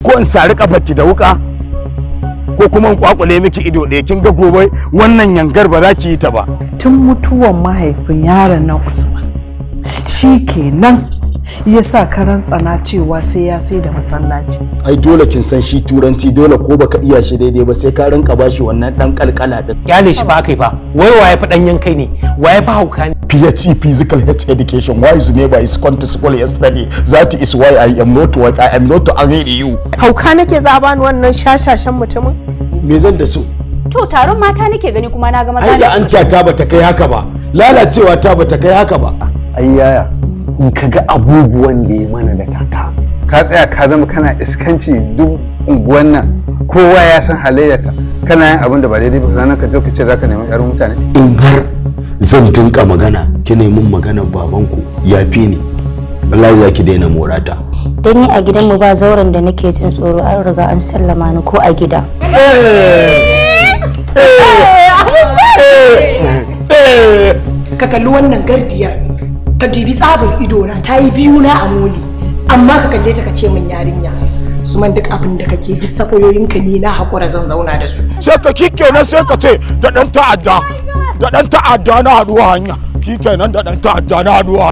Ko in sari kafarki da wuka, ko kuma in kwakule miki ido ɗaya, kin ga gobe wannan yangar ba za ki yi ta ba. Tun mutuwan mahaifin yaron nan Usman, shi kenan ya sa karan tsana cewa sai ya sai da masallaci. Ai dole, kin san shi turanci dole, ko baka iya shi daidai ba, sai ka rinka bashi wannan dan kalkala din. Kyale shi fa akai fa. Wai waye fa danyen kai ne? Waye fa hauka ne? PhD, physical health education. Why is never is gone to school yesterday? That is why I am not what I am not agree you. Hauka nake za a bani wannan shashashan mutumin? Me zan da su? To, taron mata nake gani, kuma na ga maza Ai ne da an suka ta bata kai haka ba, lalacewa ta bata kai haka ba. Ai yaya, in ka ga abubuwan da ya mana da kaka. Ka tsaya ka zama kana iskanci, duk unguwan nan kowa ya san halayyarka, kana yin abin da ba daidai ba, sannan ka zo ka ce zaka nemi yar mutane. In har zan dinka magana, ki nemi maganar babanku ya fi ni, wallahi za ki daina morata. Don ni a gidanmu ba zauren da nake jin tsoro, an riga an sallama ni ko a gida. Ka kalli wannan gardiyar, ka dubi tsabar idona, ta yi biyu na a moli, amma ka kalle ta ka ce min yarinya. Usman, duk abin da kake, duk sakoyoyinka, ni na haƙura, zan zauna da su. Sai ka kikenan, sai ka ce da dan ta'adda, da dan ta'adda na haduwa hanya, kikenan, da dan ta'adda na haduwa.